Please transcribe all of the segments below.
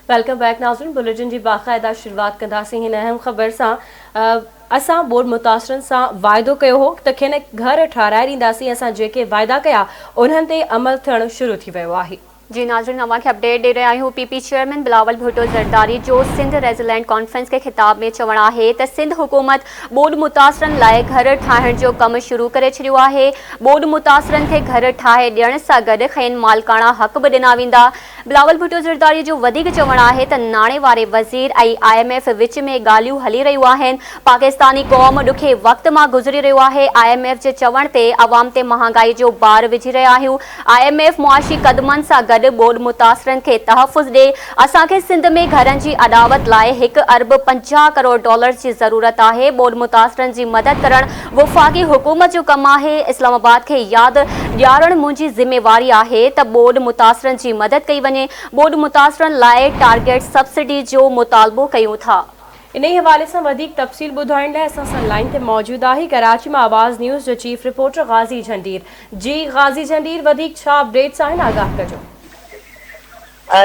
Welcome back ناظرين bulletin جي باقاعده شروعات ڪنداسين هن اهم خبر سان اسان ٻوڏ متاثرن سان واعدو ڪيو هو ته کين گهر ٺهرائي ڏينداسين اسان جيڪي واعدا ڪيا انهن تي عمل ٿيڻ شروع ٿي ويو آهي. جي ناظرين اوهان کي اپڊيٽ ڏئي رهيا آهيون P P chairman Bilawal Bhutto Zardari جو سنڌ ريزيلينٽ ڪانفرنس کي خطاب ۾ چوڻ آهي ته سنڌ حڪومت ٻوڏ متاثرن لاء گهر ٺاهڻ جو ڪم شروع ڪري ڇڏيو آهي ٻوڏ متاثرن کي گهر ٺاهي ڏيڻ سان گڏ کين مالڪاڻا حق به ڏنا ويندا بلاول ڀٽو زرداري جو وڌيڪ چوڻ آهي ته ناڻي واري وزير ۽ I M F وچ ۾ ڳالهيون هلي رهيون آهن پاڪستاني قوم ڏکي وقت مان گذري رهيو آهي I M F جي چوڻ تي عوام تي مهانگائي جو بار وجهي رهيا آهيون I M F معاشي قدمن سان گڏ ٻوڏ متاثرن کي تحفظ ڏي، اسان کي سنڌ ۾ گهرن جي اڏاوت لاء هڪ ارب 50 ڪروڙ ڊالرز جي ضرورت آهي، ٻوڏ متاثرن جي مدد ڪرڻ وفاقي حڪومت جو ڪم آهي، اسلام آباد کي ياد ڏيارڻ منهنجي ذميواري آهي ته ٻوڏ متاثرن جي مدد ڪئي وڃي، ٻوڏ متاثرن لاء ٽارگيٽ سبسڊي جو مطالبو ڪيون ٿا. انهي حوالي سان وڌيڪ تفصيل ٻڌائڻ لاء اسان سان لائين تي موجود آهي ڪراچي مان آواز نيوز جو چيف رپورٽر غازي جهنڊير. جي غازي جهنڊير وڌيڪ ڇا اپڊيٽس آهن آگاهه ڪجو.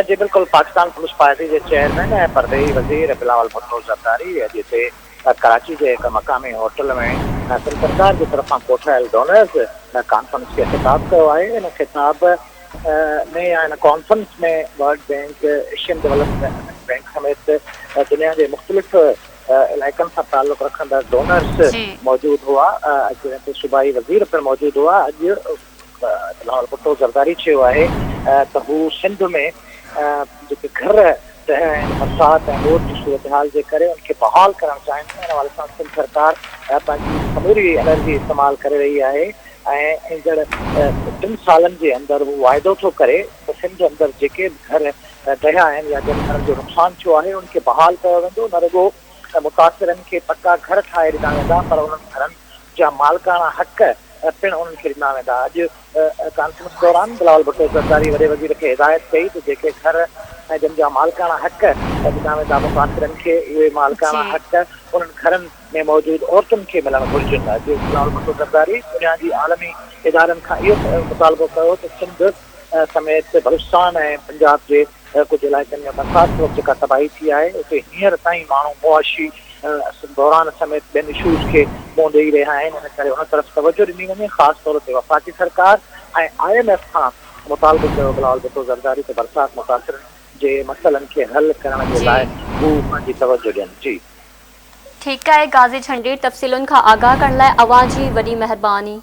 جي بلڪل پاڪستان پيپلز پارٽي جي چيئرمين ۽ پرڏيهي وزير بلاول ڀٽو زرداري اڄ هتي ڪراچي جي هڪ مقامي هوٽل ۾ سنڌ سرڪار جي طرفان ڪوٺايل ڊونرز ڪانفرنس کي خطاب ڪيو آهي ان خطاب ۾ يا ان conference ۾ World Bank, Asian Development Bank سميت دنيا جي مختلف علائقن سان تعلق رکندڙ ڊونرز موجود هئا، جنهن تي صوبائي وزير پڻ موجود هئا. اڄ بلاول ڀٽو زرداري چيو آهي ته هو سنڌ ۾ جيڪي گهر ڊهيا آهن برسات ۽ ٻوڏ جي صورتحال جي ڪري ان کي بحال ڪرڻ چاهين ٿا، ان حوالي سان سنڌ سرڪار پنهنجي سموري انرجي استعمال ڪري رهي آهي ۽ ايندڙ ٽن سالن جي اندر هو واعدو ٿو ڪري ته سنڌ اندر جيڪي به گهر ڊهيا آهن يا جن گهرن جو نقصان ٿيو آهي ان کي بحال ڪيو ويندو، نه رڳو متاثرن کي پڪا گهر ٺاهي ڏنا ويندا پر انهن گهرن جا مالڪاڻا حق پڻ انهن کي ڏنا ويندا. اڄ ڪانفرنس دوران بلاول ڀٽو زرداري وڏي وزير کي هدايت ڪئي ته جيڪي گهر ۽ جن جا مالڪاڻا حق ڏنا ويندا متاثرن کي اهي مالڪاڻا حق انهن گهرن ۾ موجود عورتن کي ملڻ گهرجن. اڄ بلاول ڀٽو زرداري دنيا جي عالمي ادارن کان اهو مطالبو ڪيو ته سنڌ سميت بلوچستان ۽ پنجاب جي ڪجهه علائقن ۾ برسات سبب جيڪا تباهي ٿي آهي اتي هينئر تائين ماڻهو معاشي بحران سميت ٻين اشوز کي منهن ڏئي رهيا آهن ان ڪري ان طرف توجهه ڏني وڃي خاص طور تي وفاقي سرڪار ۽ I M F کان مطالبو ڪيو بلاول ڀٽو زرداري ته برسات متاثرن جي مسئلن کي حل ڪرڻ جي لاء هو پنهنجي توجهه ڏين جي. ٺيڪ آهي غازي جهنڊير تفصيلن کان آگاهه ڪرڻ لاء اوهان جي وڏي مهرباني.